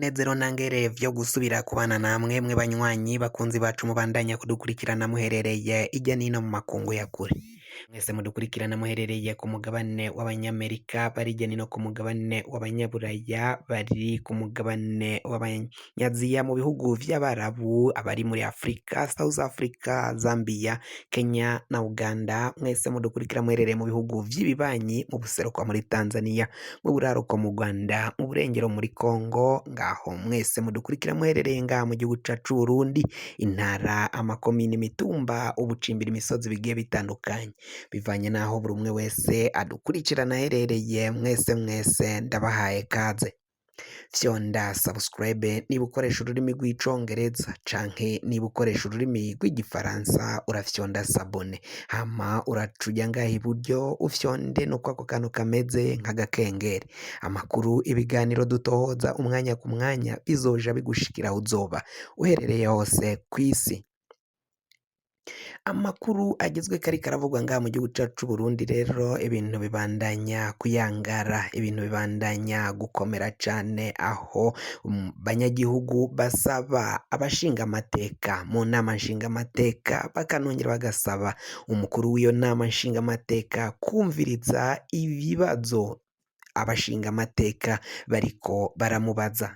N'umunezero ntangere vyo gusubira kubana namwe mwe banywanyi bakunzi bacu mubandanya kudukurikirana muherereye irya nino mu makungu ya kure. Mwese mudukurikirana muherereye ku mugabane w'abanyamerika, bari hirya nino ku mugabane w'abanyaburaya, bari ku mugabane w'abanyaziya mu bihugu vy'abarabu, abari muri Afrika, South Africa, Zambia, Kenya na Uganda, mwese mudukurikira muherereye mu bihugu vy'ibibanyi, mu buseruko muri Tanzania, mu buraruko mu Rwanda, mu burengero muri Congo, ngaho mwese mudukurikira muherereye ngaha mu gihugu cacu c'Uburundi, intara, amakomine, imitumba, ubucimbira imisozi bigiye bitandukanye, bivanye n'aho buri umwe wese adukurikirana aherereye, mwese mwese ndabahaye kaze. Fyonda subscribe niba ukoresha ururimi rw'icongereza canke niba ukoresha ururimi rw'igifaransa urafyonda s'abonner, hama uraca uja ngaha iburyo ufyonde no kwako kantu kameze nk'agakengeri. Amakuru, ibiganiro dutohoza umwanya ku mwanya bizoja bigushikira aho uzoba uherereye hose kw'isi. Amakuru agezweko ariko aravugwa ngaha mu gihugu cacu c'Uburundi rero ibintu bibandanya kuyangara, ibintu bibandanya gukomera cane aho banyagihugu basaba abashingamateka mu nama nshingamateka bakanongera bagasaba umukuru w'iyo nama nshingamateka kumviriza ibibazo abashingamateka bariko baramubaza.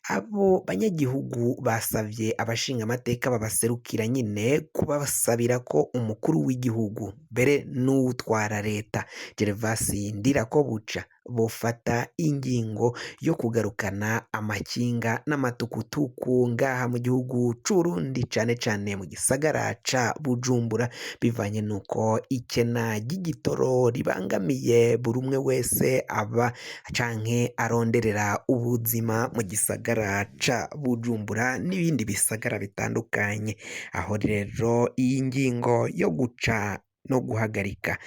Abo banyagihugu basavye abashingamateka babaserukira nyine kubasabira ko umukuru w'igihugu mbere n'uwutwara leta Gervasi Ndirakobuca bofata ingingo yo kugarukana amakinga n'amatukutuku ngaha mu gihugu c'Uburundi cane cane mu gisagara ca Bujumbura bivanye nuko ikena ry'igitoro ribangamiye buri umwe wese aba canke aronderera ubuzima mu gisagara ca Bujumbura n'ibindi bisagara bitandukanye, aho rero iyi ngingo yo guca no guhagarika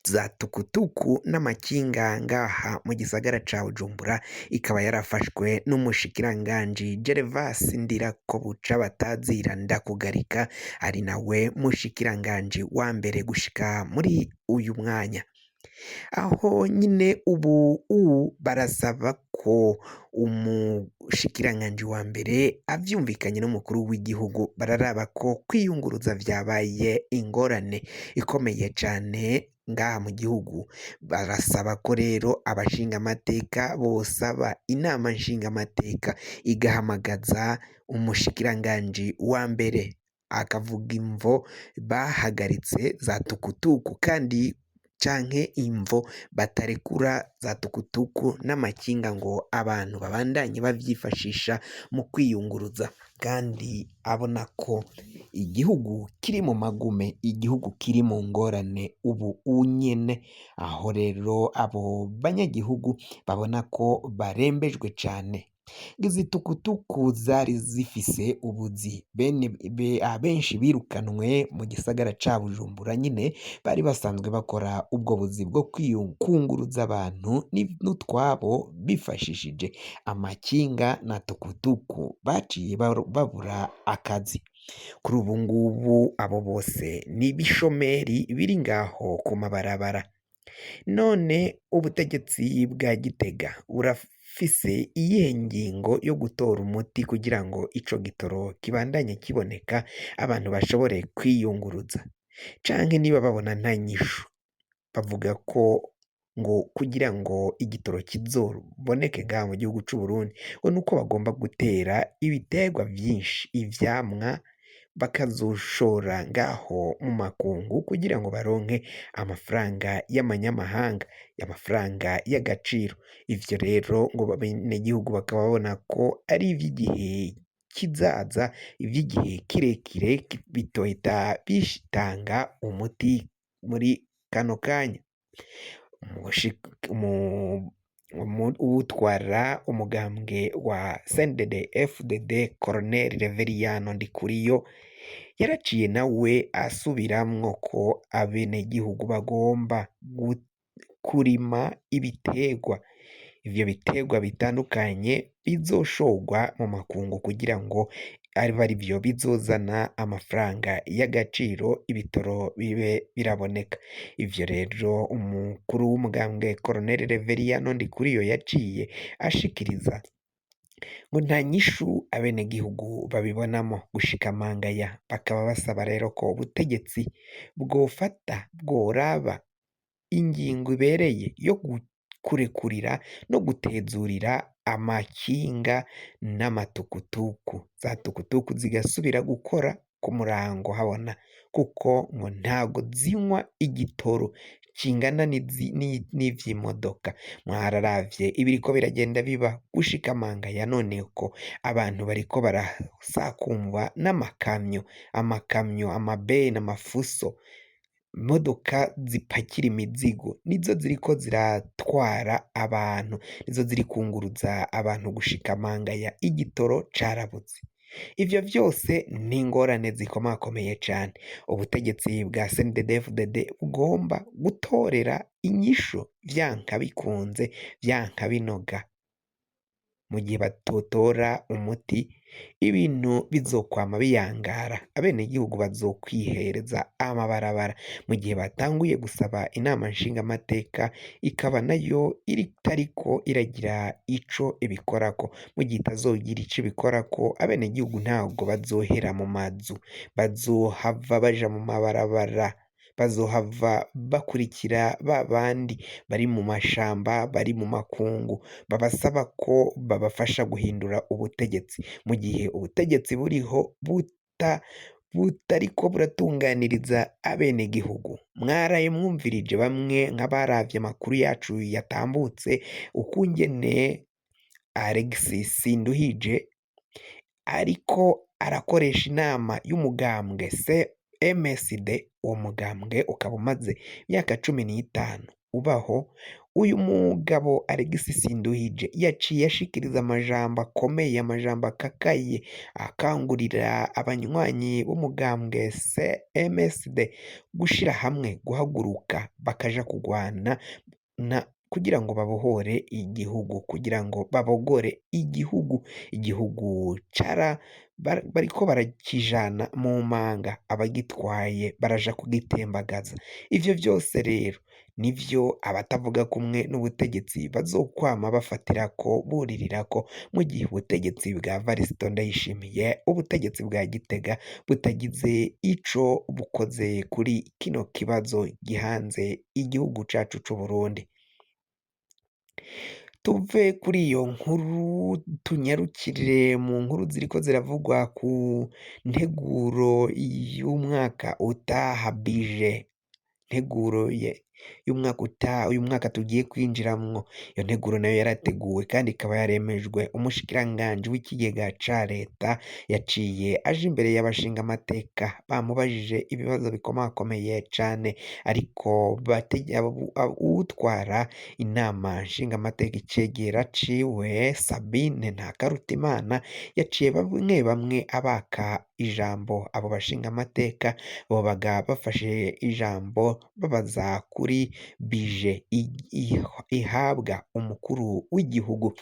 za tukutuku n'amakinga ngaha mu gisagara ca Bujumbura ikaba yarafashwe n'umushikiranganji Gervas Ndirakobuca batazira ndakugarika ari nawe mushikiranganji wa mbere gushika muri uyu mwanya aho nyine ubu barasaba ko umushikiranganji wa mbere avyumvikanye n'umukuru w'igihugu bararaba ko kwiyunguruza vyabaye ingorane ikomeye cane ngaha mu gihugu, barasaba ko rero abashingamateka bosaba inama nshingamateka igahamagaza umushikiranganji wa mbere akavuga imvo bahagaritse za tukutuku kandi canke imvo batarekura za tukutuku n'amakinga ngo abantu babandanye bavyifashisha mu kwiyunguruza, kandi abona ko igihugu kiri mu magume, igihugu kiri mu ngorane ubu unyene, aho rero abo banyagihugu babona ko barembejwe cane. Izi tukutuku zari zifise ubuzi bene abenshi birukanwe mu gisagara ca Bujumbura nyine bari basanzwe bakora ubwo buzi bwo kunguruza abantu n'utwabo bifashishije amakinga na tukutuku baciye babura akazi. Kuri ubu ngubu abo bose ni ibishomeri biri ngaho ku mabarabara. None ubutegetsi bwa Gitega burafise iyihe ngingo yo gutora umuti kugira ngo ico gitoro kibandanye kiboneka abantu bashobore kwiyunguruza? Canke niba babona nta nyishu bavuga ko ngo kugira ngo igitoro kizoboneke ngaha mu gihugu c'Uburundi ngo nuko bagomba gutera ibiterwa vyinshi, ivyamwa bakazoshora ngaho mu makungu kugira ngo baronke amafaranga y'amanyamahanga, amafaranga y'agaciro. Ivyo rero ngo abenegihugu bakaba babona ko ari ivy'igihe kizaza, ivy'igihe kirekire bitohita bitanga umuti muri kano kanya. Uwutwara umugambwe wa CNDD FDD Colonel Reveriyano Ndikuriyo yaraciye nawe asubiramwo ko abenegihugu bagomba kurima ibiterwa, ivyo biterwa bitandukanye bizoshorwa mu makungu kugira ngo abe arivyo bizozana amafaranga y'agaciro ibitoro bibe biraboneka. Ivyo rero umukuru w'umugambwe Colonel Reveriyano Ndikuriyo yaciye ashikiriza. Ngo nta nyishu abenegihugu babibonamo gushika mangaya, bakaba basaba rero ko ubutegetsi bwofata bworaba ingingo ibereye yo kurekurira no gutezurira amakinga n'amatukutuku, za tukutuku zigasubira gukora ku murango habona, kuko ngo ntago zinywa igitoro kingana n'ivy'imodoka. Mwararavye ibiriko biragenda biba gushika mangaya, none ko abantu bariko barasakumva n'amakamyo, amakamyo, amabeni, amafuso, imodoka zipakira imizigo nizo ziriko ziratwara abantu, nizo ziri kunguruza abantu gushika mangaya, igitoro carabuze. Ivyo vyose ni ingorane zikomakomeye cane ubutegetsi bwa CNDD-FDD bugomba gutorera inyishu vyanka bikunze, vyanka binoga. Mu gihe batotora umuti ibintu bizokwama biyangara, abenegihugu bazokwihereza amabarabara. Mu gihe batanguye gusaba inama nshingamateka ikaba nayo itariko iragira ico ibikorako, mu gihe itazogira ico ibikorako abenegihugu ntabwo bazohera mu mazu, bazohava baja mu mabarabara, bazohava bakurikira ba bandi bari mu mashamba, bari mu makungu, babasaba ko babafasha guhindura ubutegetsi, mu gihe ubutegetsi buriho butariko buratunganiriza abenegihugu. Mwaraye mwumvirije bamwe nk'abaravye amakuru yacu yatambutse ukungene Alexis Sinduhije ariko arakoresha inama y'umugambwe MSD, uwo mugambwe ukaba umaze imyaka 15 ubaho. Uyu mugabo Alexis Sinduhije yaciye ashikiriza amajambo akomeye, amajambo akakaye, akangurira abanywanyi b'umugambwe CMSD gushira hamwe, guhaguruka bakaja kugwana na kugira ngo babohore igihugu, kugira ngo babogore igihugu. Igihugu cara bariko barakijana mu manga, abagitwaye baraja kugitembagaza. Ivyo vyose rero nivyo abatavuga kumwe n'ubutegetsi bazokwama bafatirako buririrako, mu gihe ubutegetsi bwa Varisito Ndayishimiye, ubutegetsi bwa Gitega butagize ico bukoze kuri kino kibazo gihanze igihugu cacu c'Uburundi. Tuve kuri iyo nkuru tunyarukire mu nkuru ziriko ziravugwa ku nteguro y'umwaka utaha, bije nteguro y'umwaka utaha, uyu mwaka tugiye kwinjiramwo. Iyo nteguro nayo yarateguwe kandi ikaba yaremejwe. Umushikiranganji w'ikigega ca leta yaciye aje imbere y'abashingamateka, bamubajije ibibazo bikomakomeye cane, ariko uwutwara inama nshingamateka icegera ciwe Sabine Ntakarutimana yaciye bamwe bamwe abaka ijambo. Abo bashingamateka bobaga bafashe ijambo babaza kuri bije ihabwa umukuru w'igihugu.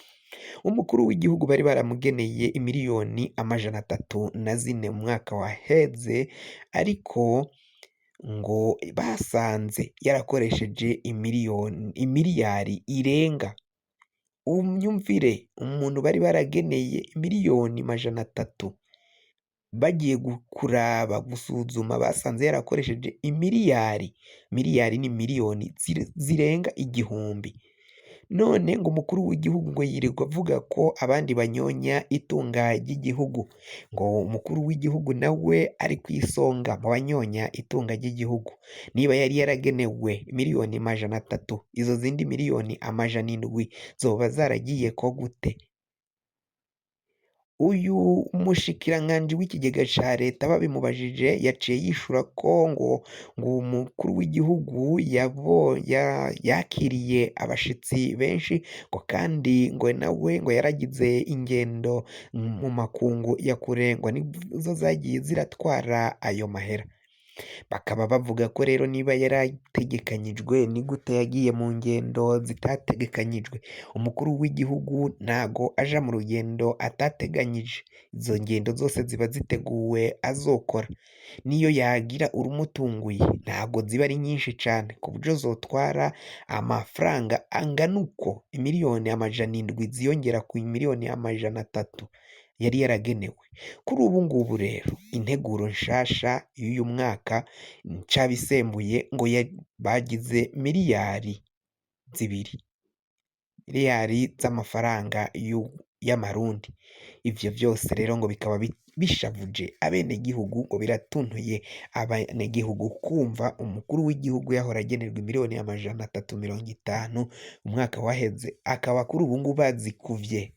Umukuru w'igihugu bari baramugeneye imiliyoni 304 mu mwaka waheze, ariko ngo basanze yarakoresheje imiliyari irenga. Unyumvire, umuntu bari barageneye miliyoni 300, bagiye kuraba gusuzuma basanze yarakoresheje imiliyari, miliyari ni miliyoni zirenga 1000. None ngo umukuru w'igihugu ngo yirirwa avuga ko abandi banyonya itunga ry'igihugu, ngo umukuru w'igihugu nawe ari kw'isonga mu banyonya itunga ry'igihugu. Niba yari yaragenewe miliyoni 300, izo zindi miliyoni 700 zoba zaragiye ko gute? Uyu mushikiranganji w'ikigega ca leta babimubajije yaciye yishura ko ngo umukuru w'igihugu yakiriye abashitsi benshi, ngo kandi ngo nawe ngo yaragize ingendo mu makungu ya kure, ngo nizo zagiye ziratwara ayo mahera. Bakaba bavuga ko rero niba yarategekanyijwe ni gute yagiye mu ngendo zitategekanyijwe. Umukuru w'igihugu ntago aja mu rugendo atateganyije, izo ngendo zose ziba ziteguwe azokora, niyo yagira urumutunguye ntago ziba ari nyinshi cane ku buryo zotwara amafaranga angana uko imiliyoni 700 ziyongera ku miliyoni 300 yari yaragenewe. Kuri ubu ngubu rero integuro nshasha y'uyu mwaka ncabisembuye ngo bagize miliyari 2, miliyari z'amafaranga y'amarundi. Ivyo vyose rero ngo bikaba bishavuje abenegihugu, ngo biratuntuye abenegihugu kumva umukuru w'igihugu yahora agenerwa imiliyoni 350 umwaka waheze, akaba kuri ubu ngubu bazikuvye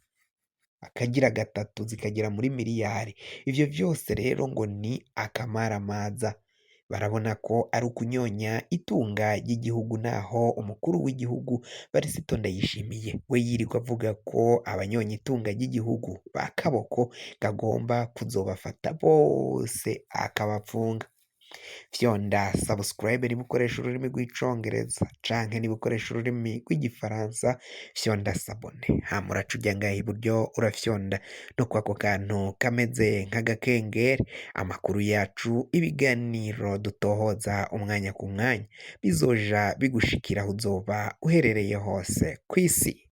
akagira gatatu zikagera muri miliyari. Ivyo vyose rero ngo ni akamaramaza, barabona ko ari ukunyonya itunga ry'igihugu, naho umukuru w'igihugu Varisito Ndayishimiye we yirirwa avuga ko abanyonya itunga ry'igihugu ba kaboko kagomba kuzobafata bose akabapfunga. Fyonda subscribe niba ukoresha ururimi rw'icongereza canke niba ukoresha ururimi rw'igifaransa fyonda s'abonner, hama uraca uja ngaha iburyo urafyonda no kwako kantu kameze nk'agakengeri. Amakuru yacu, ibiganiro dutohoza umwanya ku mwanya bizoja bigushikira aho uzoba uherereye hose kw'isi.